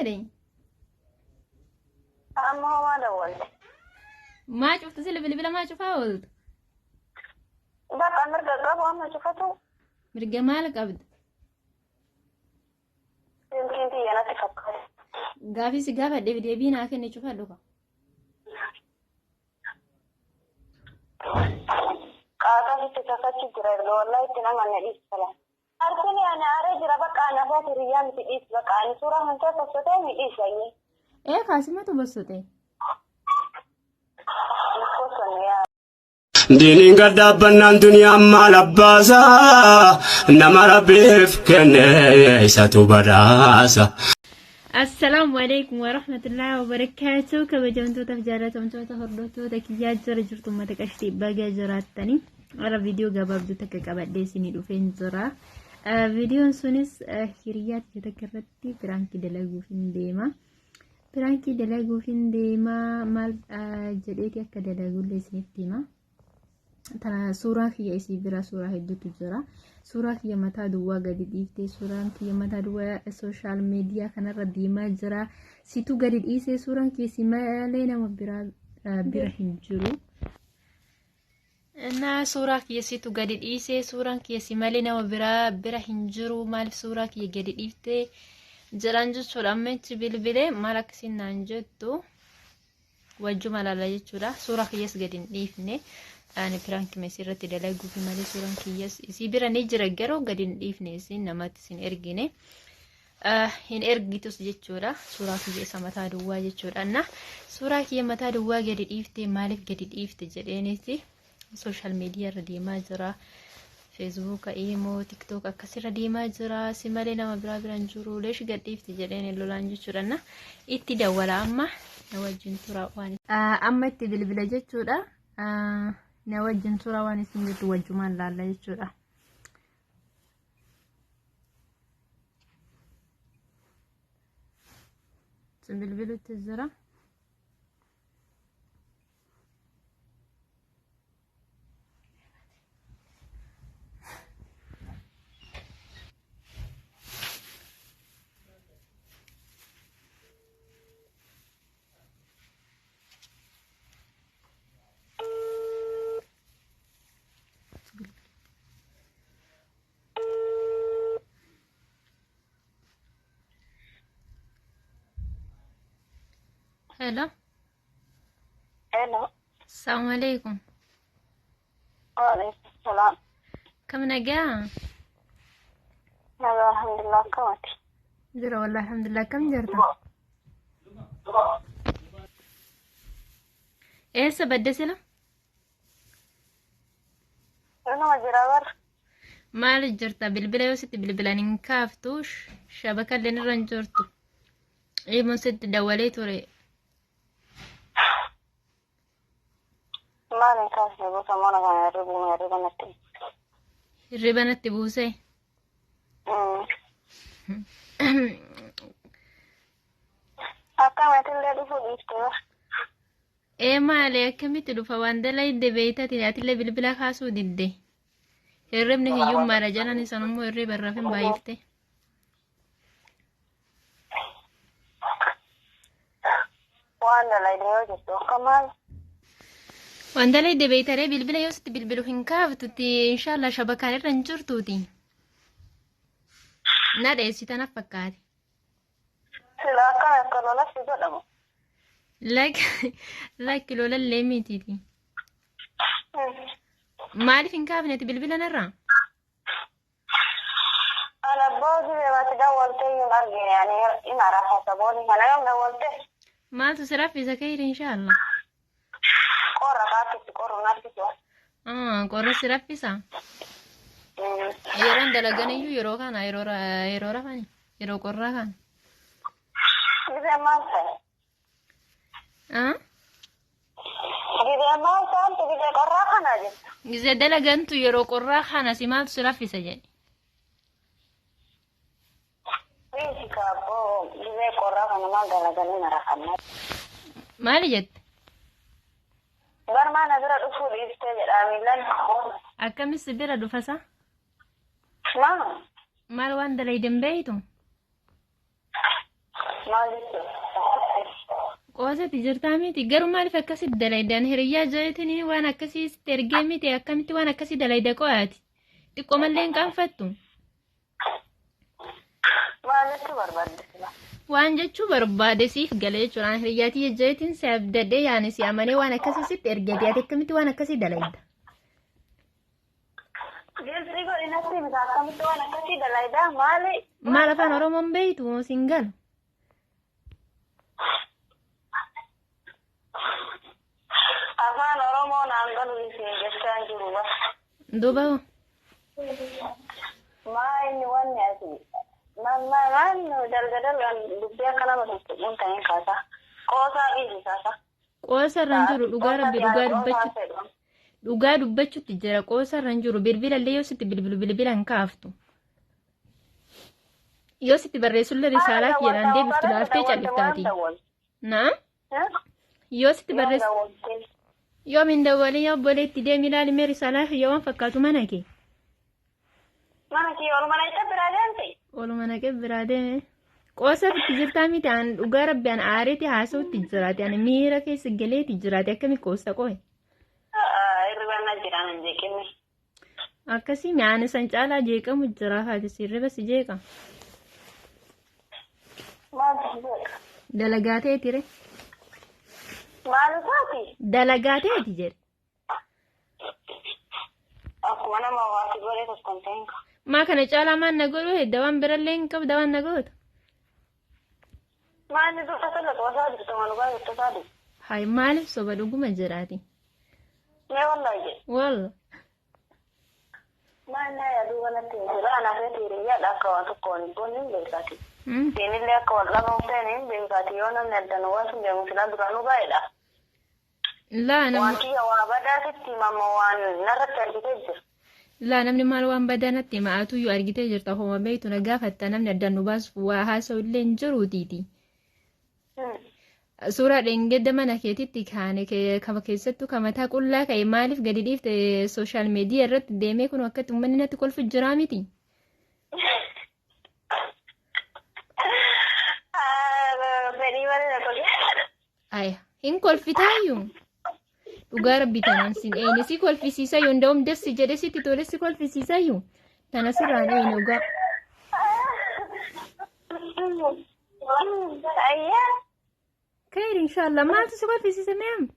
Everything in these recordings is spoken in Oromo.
jedhe. Amma homaa dawwalte. Maa cuftu sila bilbila maa cufaa ooltu? Bakka mirga qabu amma cufatu. Mirga maal qabda? Silkiin tiyya natti fakkaata. Gaafii si gaafadheef deebii naa kenni cufadhu ka. Qaataa sitti kakachuu jira erga wallahi itti namanne dhiis fala. Artini ani aaree jira bakka ani afoo hiriyyaa miti dhiis bakka ani suuraa kan kee possotee mi dhiis ayyee. Ee kaasimatu bossote. Possonne yaa. Diiniin gad dhaabbannaan duniyaan maal abbaasa nama rabbiif kenne isatu badhaasa. Assalaamu alaikum warahmatullahi wabarakaatu kabajamtootaaf jaalatamtoota hordoftoota kiyyaa jira jirtu uummata qashtii baga jiraattanii har'a viidiyoo gabaabduu takka qabadhee isinii dhufeen jira. Viidiyoon sunis hiriyaa tiyya takka irratti piraankii dalaguuf hin deema. Piraankii dalaguuf hin deema maal jedheeti akka dalagullee isinitti hima. Tana suuraa kiyya isii bira suuraa hedduutu jira. Suuraa kiyya mataa duwwaa gadi dhiiftee suuraan kiyya mataa duwwaa sooshaal miidiyaa kanarra deemaa jira. Situ gadi dhiisee suuraan kiyya si malee nama biraa bira hin jiru. Innaa suuraa kiyya situ gadi dhiisee suuraan kiyya si malee nama biraa bira hin jiru maaliif suuraa kiyya gadi dhiiftee jedhaan jechuudha. Amma ichi bilbilee maal akkasiin naan jettu wajjuma laala jechuudha. Suuraa kiyyas gadi hin dhiifne. Ani piraanki mesii irratti dalaguufi malee suuraan kiyyas isii bira ni jira garuu gadi hin dhiifne isiin namatti isin ergine. Hin ergitus jechuudha. Suuraa kiyya isa mataa duwwaa jechuudha. Na suuraa kiyya mataa duwwaa gadi dhiifte maaliif gadi dhiifte jedheeniti sooshaal miidiyaa irra deemaa jira. Feesbuuka, Imoo, Tiktook akkasirra deemaa jira. Si malee nama biraa bira hin jiru. Leesh gad dhiifte jedheen lolaan jechuudha. Na itti dawwala amma na wajjin tura waan. Amma itti bilbila jechuudha. Na wajjin tura waan isin jettu wajjumaan laalla jechuudha. Bilbilutti jira. Hello. Hello. Assalamu alaikum. Waalaikum salaam. Kam nagaa? Nagaa alhamdulillah akkamati. Jira wallahi alhamdulillah kam jirta? Eessa badde sila? Inuma jira bar. Maal jirta? Bilbila yoo sitti bilbilan hin kaaftu shabaka illee irra hin jirtu. Eemoon sitti dawwalee ture. Maal hin kaasne gosa mana kana hirribuma hirriba natti. Hirriba natti buusee. Akkamitti dhufuu dhiifte bar. Ee maali akkamitti dhufa waan dalayde beeytatiin atillee bilbila kaasuu didde. Hirribni hiyyummaadha jalan isan immoo hirriba irraa hin baay'ifte. Waan dalayde yoo jettu akka maal? Waan dalayde beeytaree bilbila yoo sitti bilbilu hin kaaftutti inshaallah shabakaan irra hin jirtuuti. Na dheessi tanaaf fakkaate. Sila akkam akka lola si godhamu. Lakki lolallee mitiiti. Maaliif hin kaafne ati bilbila narraa? Ana abbaa hojii beekaatti dawwaltee hin argine ani hin arafa saboonni kana yoom dawwalte? Maaltu si raffisa kayri inshaallah. Qorra kaatti qorru narkisu. Qorra si raffisa. Yeroon dalagan iyyuu yeroo kana yeroo yeroo rafani yeroo qorraa kana. Gizee maal ta'e? Gizee maal ta'antu gizee qorraa kana jettu? Gizee dalagantu yeroo qorraa kana si maaltu si raffisa jedhe. Dhiisi kaabboo gizee qorraa kana maal dalaganii na rafanna. Maali jette? Bar maa na bira dhufuu dhiistee jedhaa miilan. Akkamis si bira dhufasa? Maa? Maal waan dalayden beeytu? Maal jechuudha? Qoosatti jirtaa miti garuu maaliif akkasitti dalaydan hiriyyaa jeetiin waan akkasii sitti ergee miti akkamitti waan akkasii dalayda qo'aati. Xiqqoo mallee hin qaanfattu. Maal jechuu barbaadde sila? Waan jechuu barbaade siif gala jechuudha. Hiriyyaatii jeetiin si abdadhee yaani si amanee waan akkasii sitti ergate ati akkamitti waan akkasii dalayda. Gilxii godhi natti miti akkamitti waan akkasii dalaydaa maali? Maal afaan Oromoon beeytu siin galu. Afaan Oromoo naan galu isin jechaa hin jiru ba. Duuba hoo? Maa inni wanni ati maal maal maal dalga dalgaan dubbii akka nama tuttuquun ta'een kaasa. Qoosaa dhiisi kaasa. Qoosa irra hin jiru dhugaa rabbi dhugaa Qoosaa dubbachu fedhu. dhugaa dubbachutti jira qoosa irra hin jiru bilbila illee yoo sitti bilbilu bilbila hin kaaftu. Yoo sitti barreessullee Haala risaalaa dawwalta kiyyadhaan deebiftu barreessa laaftee dawwalte maal calliftaati. dawwalte? Naa yoo sitti Yoom barreessu dawwalte? yoom hin dawwalin yoo obboleetti deemi ilaali mee risaalaa kiyya waan fakkaatu mana kee. Mana kiyya oluma naqxe biraa deemte? Oluma naqee biraa deeme. Qoosa itti jirtaa miti an dhugaa rabbi an aareeti haasa'utti jiraate an miira keessa galeeti jiraate akkami qoosta qoye. Hirriba na jiraan hin jeeqinni. Akkasii mi'aan isan caalaa jeeqamu jira haati sirriba si jeeqa. Maaltu si jeeqa? Dalagaa teeti re. Maal isaati? Dalagaa teeti jedhe. Akkuma nama waa si godhe tokko hin ta'in. Maa kana caalaa maan na godhu hedda waan birallee hin qabda waan na goota. Maalli dura tola qoosaa jirtu malugaa jirtu saadi. Hay maaliif soba dhuguma jedhaati. Mee wallahi jedhe. Walla. Maal naa yaaduu kanatti hin jira. Anaaf eeti hiriyyaadha akka waan tokko waliin goone hin beekaati. Siinillee akka wal dhabaa hin ta'in hin beekaati. Yoo namni adda nu baasu deemu silaa duraanuu baay'eedha. Laa Waan namni kiyya waa badaa sitti himama waan narratti argitee jira. laa namni maal waan badaa natti hima atuyyuu argitee jirta homa beektu na gaafatta namni addaan nu baasuuf waa haasa'u illee hin jiruutiiti. Suuraa dheengadda mana keetitti kaane kama keessattuu ka mataa qullaa ka'e maaliif gadi dhiifte sooshaal miidiyaa irratti deemee kun akkatti uummanni natti kolfu jiraa miti. Fedhii malee na tole. Aya hin kolfitaayyuu. Dhugaa rabbi tanaan sin eeyne si kolfisiisayyuu nda'um dessi jedhe sitti tole si kolfisiisayyuu. Tana sirraan eeyne dhugaa. Ayyaa. Khayr inshallah maaltu si kolfisiise mee amma?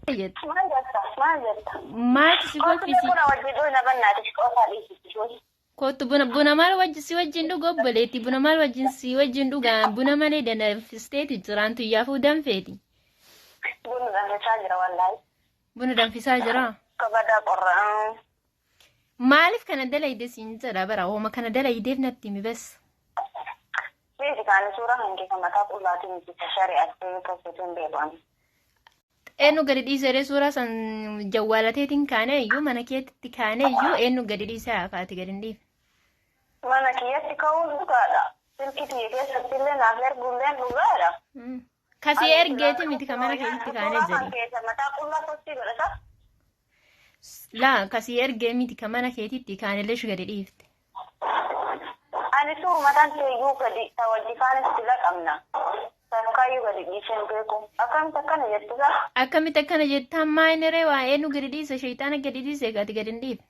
Jette. Maal jetta? Maal jetta? Maaltu si Kootu kolfisiise? buna wajjin dhuu na bannaati qoosaa dhiisitti. Kootu buna buna maal wajji si wajjin dhuga obboleetti buna maal wajjin si wajjin dhuga buna malee danfisteeti jiraantu yaafuu danfeeti. Bunni danfisaa jira wallaahi. Buna danfisaa jira. Kabadaa qorra. Maaliif kana dalayde siin jedha bara hooma kana dalaydeef natti himi bas. Beeki kaani suuraa kan keessa mataa qullaatiin miti shari'aatti tolchuutiin beekamu. Eenyu gadi dhiisee suuraa san jawwaalateetiin kaane iyyuu mana keetitti kaane iyyuu eenyu gadi dhiisee hafaati gadi hin dhiifne. Mana kiyyatti ka'uun dhugaadha. Silkii kiyya keessatti illee naaf erguulleen dhugaadha. Kasii ergeeti miti kan mana keetitti kaane Suuraa kan jedhe. keessa mataa qullaa sochii godhata. Laa kasii ergee miti kan mana keetitti kaane illee gadi dhiifte. Ani suur mataan keeyyuu gadi ta wajji kaanis sila qabna. Sakkaayyuu gadi dhiiseen beeku. Akkamitti akkana jettusa? Akkamitti akkana jettaan maayiniree waa eenyu gadi dhiise shayxaana gadi dhiise ati gadi hin dhiifne.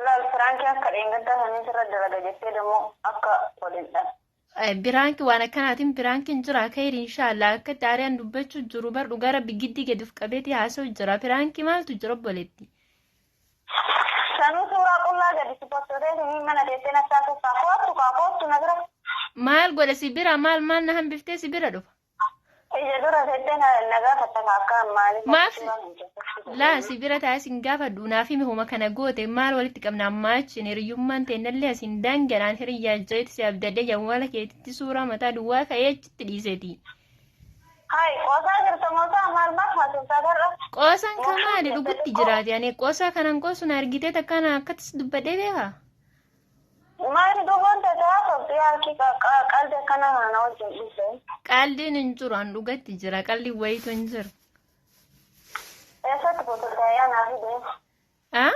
Laal firaankii akka dheengaddaa sanii sirra dalaga jettee demoo akka waliin dhala. Biraanki waan akkanaatiin biraankiin jira khayri inshaallah akka xaariyaan dubbachuu jiru bar dhugaa rabbi giddi gadi of qabeeti haasa'u jira biraanki maaltu jira obboleetti. Sanuu suuraa qullaa gadi si pottotee sinii mana teessee nattaa keessaa koottu kaa koottu na bira. Maal godha si bira maal maal na hambiftee si bira dhufa. Ija dura teessee na gaafatta kaa akka maaliif Maaf suuraa hin keessatti laa si bira taa'ee sin gaafadhu naaf himi homa kana goote maal walitti qabna ammaa achiin hiriyyummaan teennallee asiin daangalaan hiriyyaa jeeti si abdadhee jawwaala keetitti suuraa mataa duwwaa ka'ee achitti dhiiseeti. Hai, qoosaa jirta moosaa maal maal haasoftaa har'a? Qoosaan kan maali dhugutti jiraate ani qoosaa kanan qoosu na argitee takkana akkatis dubbadhee beekaa? Maali duuban ta'e haasoftu yaakii qaldi akkana kana na wajjin dhiise. Qaldiin hin jiru an dhugatti jira qaldiin wayitu hin jiru. Eessatti pottotee yaa naa fide? Ah?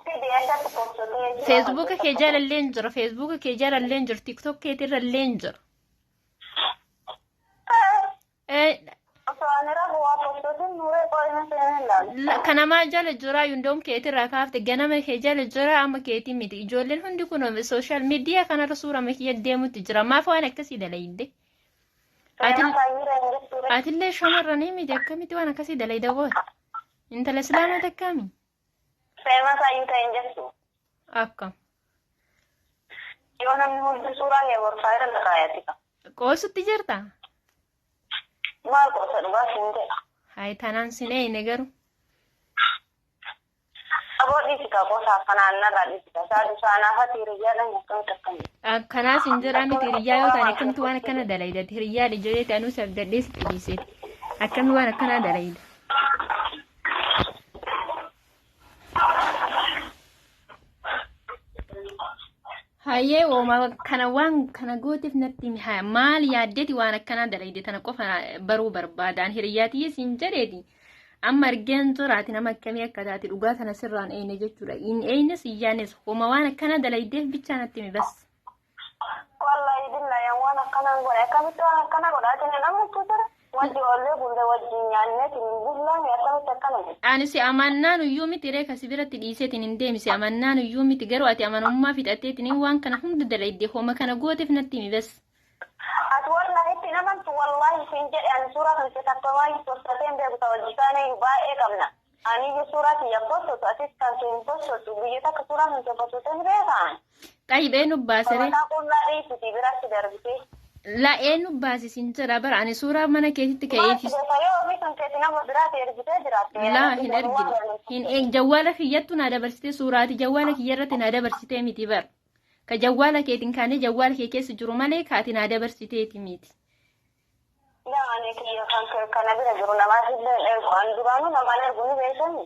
Fidi eessatti postotee suuraa kan Feesbuuka kee kee takka jala illee hin jira. Feesbuuka kee jala illee hin jiru. Tiktok keetirra illee hin jira. Eh, Osoo ani rafu waa postotin nuuree qo'ina seenee ilaalu. Kanamaa jala jira yundoom keetirraa kaafte ganama kee jala jira amma keetii miti. Ijoolleen hundi kun sooshaal miidiyaa kanarra suura kiyya deemutti jira. Maaf waan akkasii dalayde? Ati Seenaa baay'ee hin jirture. atillee shamarranii miti akkamitti waan akkasii dalayda goota? Intala islaamaa takkaami? Seenaa baay'ee ta'e hin jirtu. Akkam. Yoo namni hundi suuraa kee borfaa irra kaayati. Qoosutti jirta? Maal qoosa dhugaa siin jedha. Hayi tanaan sin eeyne garuu. Aboo dhiisika qoosa akkanaan narraa dhiisika. Saadu saanaa hati hiriyyaadhaan akkamitti akkamitti. Akkanaas hin jira miti Akkamitti hiriyyaa yoo suuraa taane maal akkamitti waan akkana dalayda? Hiriyyaa ijoollee ta'anuu sabdadhee sitti dhiiseeti. Akkami waan akkanaa dalayda? Hayyee ooma kana waan kana gooteef natti himi. Haa, maal yaaddeeti waan akkanaa dalayde tana qofa baruu barbaadaan hiriyyaa tiyya siin jedheeti. Amma argeen jiraati nama akkamii akka taate dhugaa tana sirraan eeyne jechuudha. Hin eeynes hin yaadnes hooma waan akkanaa dalaydeef bichaa natti himi bas. Wallahi billahi waan akkanaan godhe akkamitti waan akkana godhaatiin nama jira. Wajji oollee bulle wajjin nyaanneetiin bullaani akkamitti akkana jedhe. Ani si amannaan iyyuu miti ree kasi biratti dhiiseetiin hin deemi si amannaan iyyuu miti garuu ati amanamummaa fixatteetiin waan kana hunda dalayde hooma kana gooteef natti himi bas. Ati wallahi itti namantu wallahi siin jedhe ani suuraa kan kee takka maayii postatee hin beeku ta'u hojii baay'ee qabna. Ani iyyuu suuraa kiyya postotu atis kan kee hin postotu biyya takka suuraa kan kee postotee hin beekaan. Xayyib eenyu baasere? Mataa qullaa dhiisiti biratti darbitee. La eenyu baase siin jedha bara ani suuraa mana keetitti Maal ka'eefis. beeka yoo ofii kan keeti nama biraati ergitee jiraatte Laa hin ergine. Hin jawwaala kiyyattu naa dabarsitee suuraati jawwaala kiyya irratti naa dabarsitee miti bara. Ka jawwaala keetiin kaanee jawwaala kee keessa jiru malee kaati naa dabarsiteeti miti. Laa ani kiyya kan kana bira jiru namaaf illee hin ergu ani duraanuu namaan ergu ni beekani.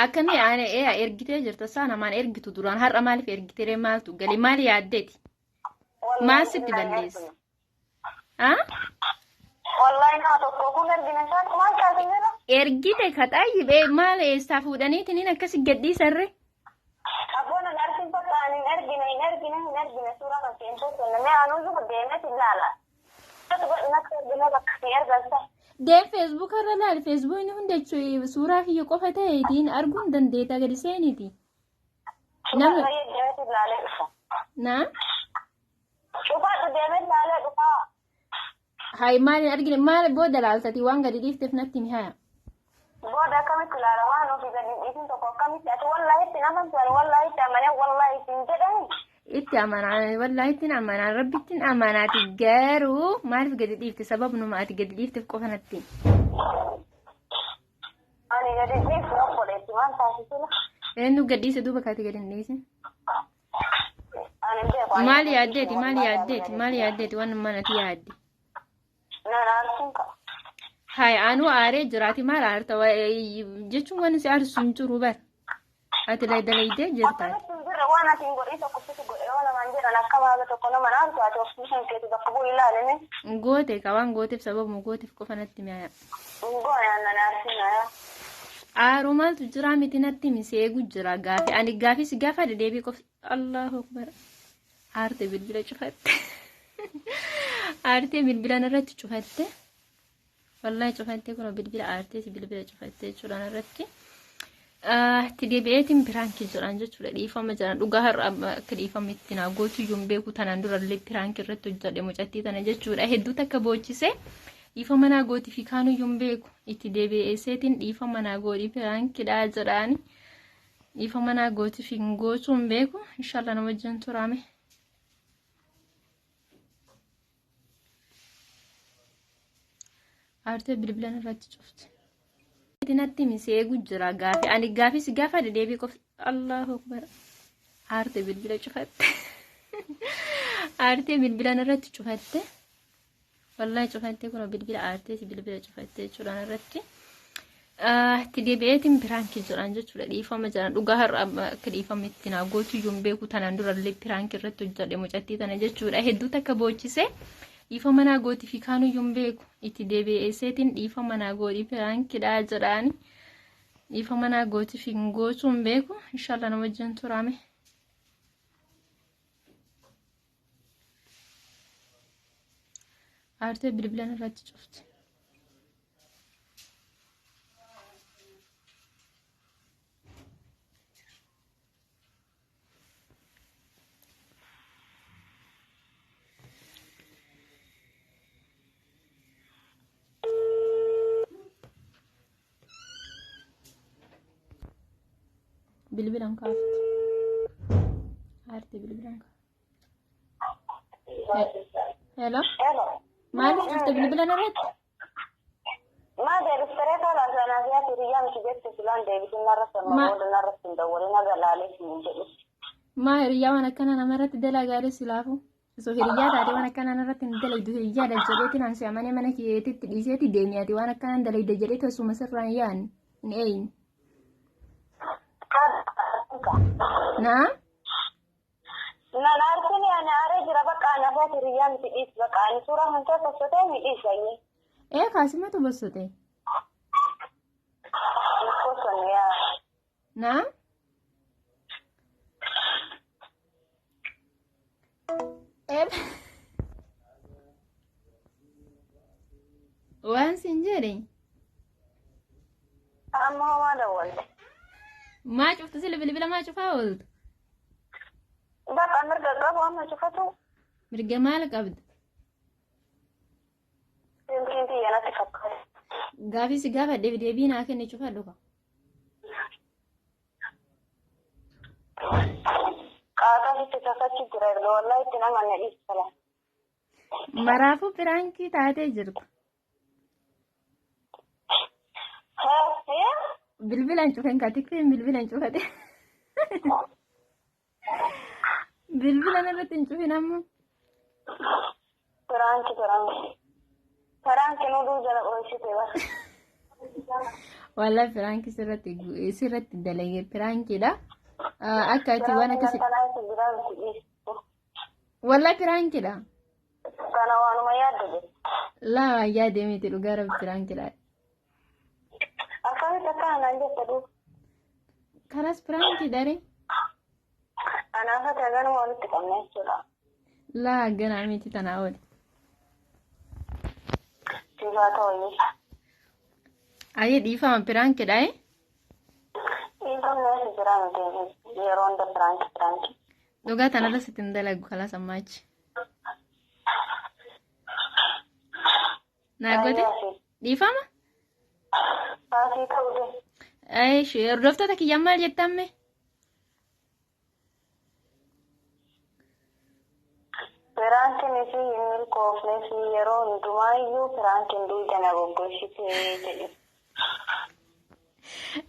Akkamii ani ee ergitee jirta saa namaan ergitu duraan har'a maaliif ergitee maaltu galee maal yaaddeeti? Maal Wallahi sitti billahi hin balleessa? ergine. Haa? Wallahi nama tokko kun ergine isaati maal taate jira? Ergite ka xayyibee maal eessaa fuudhaniitiin akkasi gadhiisarre? Abboon an arsin bakka ani hin ergine hin ergine hin ergine suuraa kan kee hin postonne mee anuutu deemeet ilaala. Natti ergine bakka si ergalta. Dee feesbuuk irra laali feesbuukni hundi jechuun suuraa kiyya qofa ta'eetiin arguu hin dandeetta gadi seeniiti. Nama Baay'ee deemeet ilaalee dhufa. naa Dhufaadhu deemeet ilaalee dhufa. hayi maal hin argine maal booda laaltati waan gadi dhiifteef natti himi haya. Booda akkamitti ilaala waan ofii gadi dhiisin tokko akkamitti ati wallahi itti namantu ani wallahi itti amanee wallahi isin jedhani. Itti amanaa wallaahi ittiin amanaa rabbi ittiin amanaati garuu maaliif gadi dhiifte sababnuma ati gadi dhiifteef qofa natti himi. Ani gadi dhiisu obboleetti maal taasisula? Eenyu gadhiise duuba kaati gadi hin dhiisin. Ani beeku ani Maal gadi dhiisu yaaddeeti maal wallahi ani yaaddeeti gadi maal dhiisu. yaaddeeti waan manati yaadde. Nan arsin qaba. Hayi anuu aaree jiraati maal aarta jechuun waan si aarsu hin jiru bara. Ati dalaydee jirtaati. Akkamitti hin jirre waan ati hin godhin tokko sitti godhe yoo namaan jedhan akka maaga tokko nama naantu ati ofii kan keeti bakka bu'u ilaalame. Goote ka waan gooteef sababuma gooteef qofa natti mi'aaya. Hin goone annan arsin aya. Aaruu maaltu jira miti natti himi si eegu jira gaafi ani gaafii si gaafa deebii qofa Allahu akbar aarte bilbila cufatte aartee bilbila narratti cufatte wallahi cufatte kun bilbila aartee bilbila cufatte jechuudha narratti. Itti deebi'eetiin piraankii jedhan jechuudha dhiifama jedhan dhugaa har'a akka dhiifama itti naa gootu iyyuu hin beeku tanaan durallee piraankii irratti hojjedhe mucattii tana jechuudha hedduu takka boochise dhiifama naa gooti fi kaanuu iyyuu hin beeku itti deebi'eeseetiin dhiifama naa goodhi piraankiidha jedhaani dhiifama naa gooti fi hin gootuu hin beeku inshallah nama wajjin turaame. Aartee bilbilan irratti cufte. Natti himi si eegu jira gaafi ani gaafii si gaafa deebii qofa Allahu akbar aarte bilbila cufatte aartee bilbila narratti cufatte wallahi cufatte kun bilbila aartee bilbila cufatte jechuudha narratti. Itti deebi'eetiin piraankii jedhan jechuudha dhiifama jedhan dhugaa har'a akka dhiifama itti naa gootu iyyuu hin beeku tanaan durallee piraankii irratti hojjedhe mucattii tana jechuudha hedduu takka boochise dhiifama naa gooti fi kaanuu iyyuu hin beeku itti deebi'eeseetiin dhiifama naa goodhi piraankiidha jedhaani Dhiifama naa gootiif hin gootuu hin beeku. Inshallah na wajjin turaame. Aartee bilbilan irratti cufti. Bilbilan kaafti. Aartee bilbilan kaafti. Hello. Hello. Maaliif cufte bilbila irratti? Maa deebistaree tola sanaa fi ati hiriyaa miti jette silaan deebisin narra sanuma booda narra hin dawwalin haga laalee hin jedhu. Maa hiriyyaa waan akkana namarratti dalagaalee silaafu. Osoo hiriyyaa taate waan akkana narratti hin dalagdu hiriyyaadha jedheetiin an si amanee mana keetitti dhiiseeti deemi ati waan akkana hin dalagde jedheeti osuma sirraa hin yaadne hin eeyne. Naa? Nan argine ani aaree jira bakka ana fi ati hiriyyaa miti dhiis bakka ani suuraa kan kee possotee mi dhiis ayyee. Ee kaasimatu bossote. Ani possonne yaa. Naa? Ee waan sin jedhe. Amma homaa dawwalte. Maa cuftu sila bilbila maa cufaa ooltu? Bakka mirga qabu amma cufatu. Mirga maal qabda? Silkiin tiyya natti fakkaata. Gaafii si gaafadheef deebii naa kenni cufadhu ka. Qaaqa sitti kafachi jira erga wallahi itti nama na dhiisala. Maraafuu piraankii taatee jirta. Bilbila hin cufen ka tikfiin bilbila hin cufate. Bilbila narratti hin cufin amma. Piraanki piraanki. Piraanki nuduu jala dhoysite bara. Wallahi piraankii sirratti sirratti dalage piraankiidha. Akka ati waan Piraankiin akkasi. akkanaa isa biraa miti dhiistu. Wallahi piraankiidha. Kana waanuma yaadde jettu. Laa yaadee miti dhugaa rabbi piraankiidha. Akkamitti akka anaan jette duuba. Kanas piraankiidha ree. Anaaf ati haganuma walitti qabna jechuudha. Laa ganaa miti tanaa oli. Siifaa ta'u. Ayyee dhiifama piraankiidha eh. Dhiifamni as jira miti yeroo hunda piraanki piraanki. Dhugaa tanarra sitti hin dalagu kalaas ammaachi. Naa goote dhiifama? Faasii ta'uu de. Ayish hordoftoota kiyyaan maal jettan mee? Piraankiin isii hin milkoofne fi yeroo hundumaayyuu piraankiin dugda na goggogsite jedhi.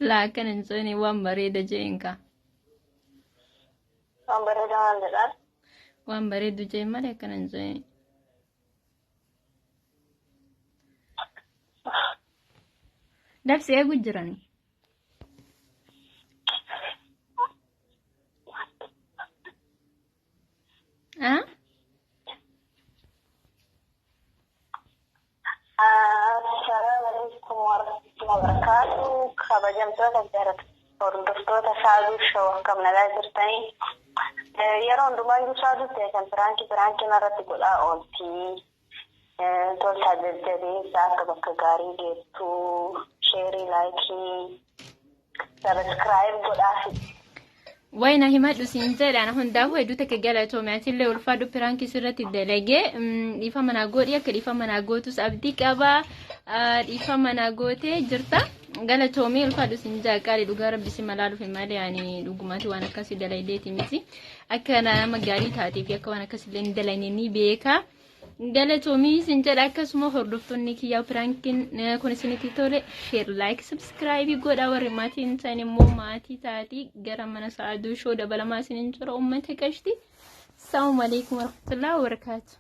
Laa akkana hin seene waan bareeda jeen kaa. Waan bareeda maal jedhaan? Waan bareedu jeen malee akkana hin seene. Dabsi eegu jirani. Ah? Assalaamu alaikum warahmatullahi wabarakaatu. Kabajamtoota jaalatu hordoftoota Saaduu Show akkam nagaa jirtanii? Yeroo hundumaayyuu Saaduu teessan piraankii piraankii narratti godhaa oolti. Toltaa jajjabeessaa akka bakka gaarii geettu sheerii laayikii sabiskiraayib godhaa. Wayi na himadhu siin jedha ana hundaafuu hedduu takka galatoome atillee ulfaadhu piraankii sirratti dalagee dhiifama naa godhi akka dhiifama naa gootus abdii qaba dhiifama naa gootee jirta galatoomee ulfaadhu siin jedha qaali dhugaa rabbi si malaa dhufe malee ani dhugumati waan akkasii dalagdeeti miti akka nama gaarii taatee fi akka waan akkasii illee hin dalagne ni beeka. Galatoomii sin jedha akkasuma hordoftoonni kiyyaa piraankiin kun isinitti tole share like subscribe godha warri maatii hin ta'in immoo maatii taatii gara mana Sa'aduu Show dabalamaa isinin jira uummata qashti. Assalamu alaikum warahmatullahi wabarakatuh.